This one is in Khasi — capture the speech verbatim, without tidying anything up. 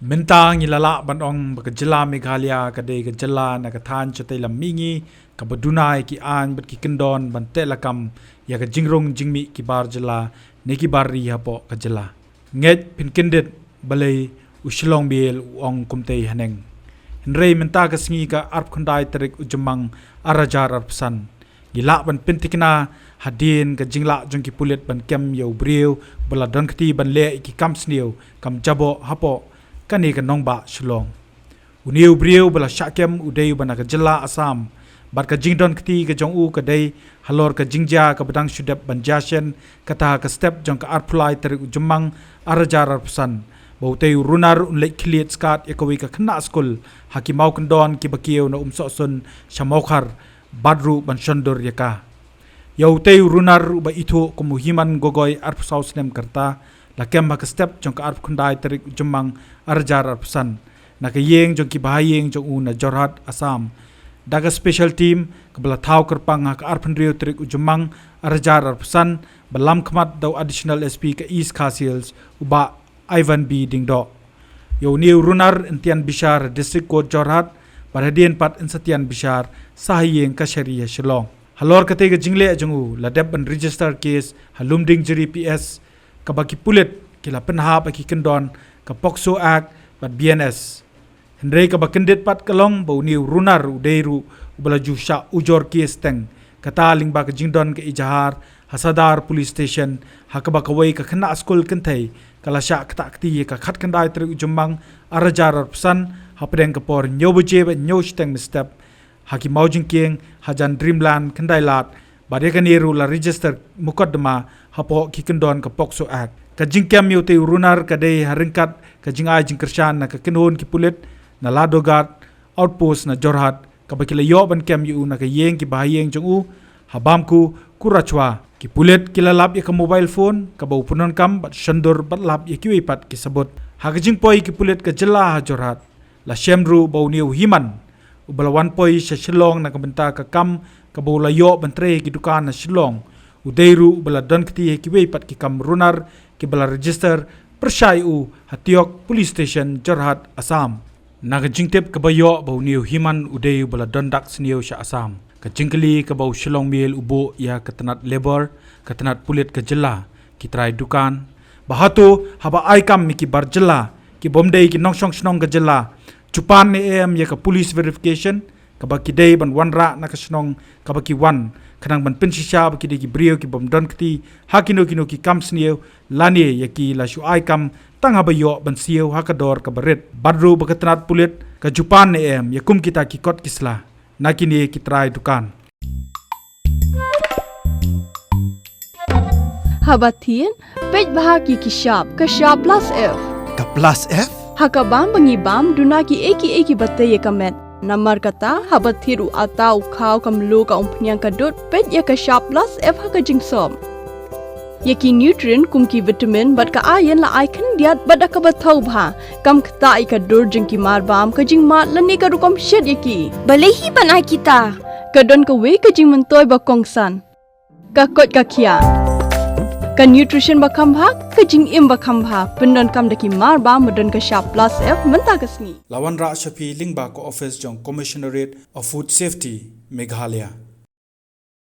Mynta ngi la lah ban ong ba ka jylla Meghalaya ka dei ka jylla na ka thaiñ shatei lam mihngi kaba duna ïa ki aiñ bad ki kyndon ban teh lakam ïa ka jingrung jingmih ki bar jylla ne ki bar ri hapoh ka jylla. Ngeit phin kyndit balei u Shillong Mail u ong kumtei haneng. Hynrei mynta ka sngi ka arphew khyndai tarik u Jymmang ar hajar arphew san, ngi lah ban pynthikna hadien ka jinglah jong ki pulit ban kem ïa u briew ba la don kti ban leh ïa ki kam sniew kam jaboh hapoh kane ka nongbah Shillong. Une u briew ba la shah kem u dei uba na ka jylla Assam bad ka jingdon kti ka jong u ka dei halor ka jingjia kaba dang shu dep ban jia shen, kata ha ka step jong ka arphew lai tarik u Jymmang ar hajar arphew san, ba utei u runar un leit khyllied skat ïa kawei ka khynnah skul ha ki maw kyndon kiba kiew na Umsohsun sha Mawkhar bad ruh ban shondur ïa ka. Ïa utei u runar uba ithuh kum u Himan Gogoi arphew saw snem ka rta la kem ha ka step jong ka arphew khyndai tarik u Jymmang ar hajar arphew san na ka ïing jong ki bahaïing jong u na Jorhat, Assam, da ka special team kaba la thaw kyrpang ha ka arphew hynriew tarik u Jymmang ar hajar arphew san ba lam khmat da u Additional S P ka East Khasi Hills u Bah Ivan B Diengdoh. Ïa une u runar yn tian bishar ha District Court Jorhat bad hadien pat yn sa tian bishar sa ha ïing kashari ha Shillong. Halor katei ka jingleh jong u la dep ban register case ha Lumdiengjri P S kaba ki pulit ki la pynhap ha ki kyndon ka POCSO Act bad B N S. Hynrei kaba kyndit pat ka long ba une u runar u dei ruh uba la ju shah ujor case teng, kata lyngba ka jingdon ka ejahar ha Sadar Police Station ha kaba kawei ka khynnah skul kynthei ka la shah ktah kti ha ka khatkhyndai tarik u Jymmang ar hajar arphew san hapdeng ka por hynñiew baje bad hynñiew shiteng mynstep ha ki mawjingkieng hajan Dreamland Khyndailad bad ïa kane ruh la register mukotduma hapoh ki kyndon ka POCSO Act. Ka jingkem ïa utei u runar ka dei ha ryngkat ka jingai jingkyrshan na ka kynhun ki pulit na Ladoghat Outpost na Jorhat kaba ki la ïoh ban kem ïa u na ka ïing ki bahaïing jong u ha Bamku, Kurachwa. Ki pulit ki la lap ïa ka mobile phone kaba u pyndonkam bad shondur bad lap ïa kiwei pat ki sabut. Ha ka jingpoi ki pulit ka jylla ha Jorhat la shem ruh ba une u Himan uba la wan poi sha Shillong na ka bynta ka kam kaba u la ïoh ban trei ha ki dukan ha Shillong u dei ruh uba la don kti ha kiwei pat ki kam runar kiba la register pyrshah ïa u ha Tiok Police Station, Jorhat, Assam. Na ka jingtip kaba ïoh ba une u Himan u dei uba la don dak sniew sha Assam, ka jingkylli kaba u Shillong Mail u buh ïa ka tnat Labour, ka tnat pulit ka jylla, ki trai dukan, ba hato haba ai kam ïa ki bar jylla ki bym dei ki nongshong shnong ka jylla, jupan ne em ïa ka police verification kaba ki dei ban wanrah na ka shnong kaba ki wan, khnang ban pynshisha ba ki dei ki briew ki bym don kti ha kino kino ki kam sniew, lane ïa ki la shu ai kam tang haba ïoh ban siew ha ka dor kaba rit. Bad ruh ba ka tnat pulit ka jupan ne em ïa kum kita ki kot ki sla na kine ki trai dukan. Haba thied, peit bha ki ki shap, ka shap plus F. Ka plus F? Ha ka bam ba ngi bam, duna ki ei ki ei kiba tei ïa ka met. Namar kata, haba thied u atta, u khaw, ka mluh, ka umphniang, ka dud, peit ïa ka shap plus F ha ka jingsop. Ïa ki nutrient kum ki vitamin bad ka iron la ai khyndiat bad da kaba thaw bha. Kam ktah ïa ka dur jong ki mar bam, ka jingmad lane ka rukom shet ïa ki. Balei hi ban ai kita? Ka don kawei ka jingmyntoi ba kongsan. Ka koit ka khiah. Ka nutrition ba kham bha, ka jingim ba kham bha. Pyndonkam da ki mar bam ba don ka shap plus F mynta ka sngi. La wanrah sha phi lyngba ka office jong Commissionerate of Food Safety, Meghalaya.